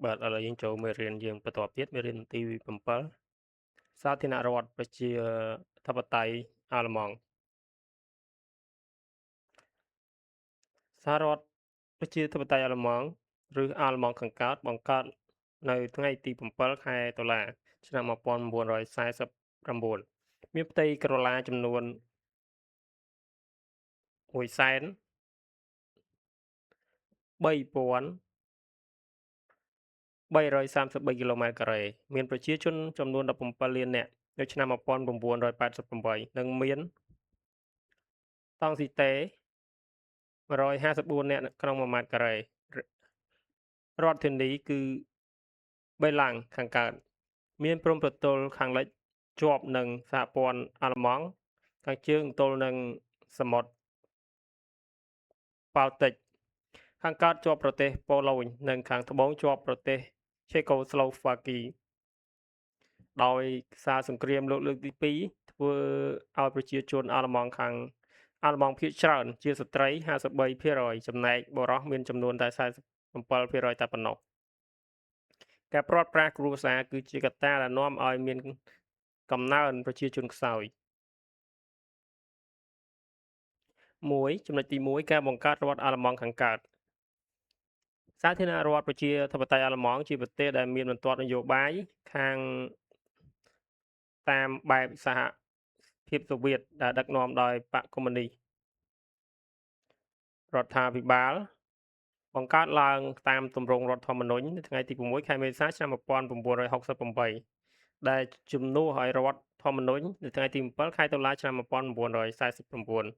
បាទឥឡូវយើងចូលមេរៀនយើងបន្តទៀតមេរៀនទី7សាធារណរដ្ឋប្រជាធិបតេយ្យអាល្លឺម៉ង់សហរដ្ឋប្រជាធិបតេយ្យអាល្លឺម៉ង់ឬអាល្លឺម៉ង់ខាងកើតបង្កើតនៅថ្ងៃទី7ខែតុលាឆ្នាំ1949មានផ្ទៃក្រឡាចំនួន1សែន3333គីឡូម៉ែត្រការ៉េមានប្រជាជនចំនួន17លាននាក់នៅឆ្នាំ1988និងមានតង់ស៊ីតេ154នាក់ក្នុង1ម៉ែត្រការ៉េរដ្ឋធានីគឺបេឡាំងខាងកើតមានព្រំប្រទល់ខាងលិចជាប់នឹងសហព័ន្ធអាល្លឺម៉ង់ខាងជើងទល់នឹងសមុទ្រប៉ាល់ទិកខាងកើតជាប់ប្រទេសប៉ូឡូញនិងខាងត្បូងជាប់ប្រទេសឆេកូស្លូវ៉ាគីដោយសារសង្គ្រាមលោកលើកទី2ធ្វើឲ្យប្រជាជនអាល្លឺម៉ង់ខាងអាល្លឺម៉ង់ភាគច្រើនជាស្ត្រី53%ចំណែកបុរសមានចំនួនតែ47%តែប៉ុណ្ណោះការព្រាត់ប្រាសគ្រួសារគឺជាកត្តាដែលនាំឲ្យមានកំណើនប្រជាជនខ្សោយ1ចំណុចទី1ការបង្កើតរដ្ឋអាល្លឺម៉ង់ខាងកើតសាធារណរដ្ឋប្រជាធិបតេយ្យអាល្លឺម៉ង់ជាប្រទេសដែលមានបន្ទាត់នយោបាយខាងតាមបែបសហភាពសូវៀតដែលដឹកនាំដោយបក្សកុម្មុយនីសរដ្ឋាភិបាលបង្កើតឡើងតាមទម្រង់រដ្ឋធម្មនុញ្ញនៅថ្ងៃទី6ខែមេសាឆ្នាំ1968ដែលជំនួសឲ្យរដ្ឋធម្មនុញ្ញនៅថ្ងៃទី7ខែតុលាឆ្នាំ1949។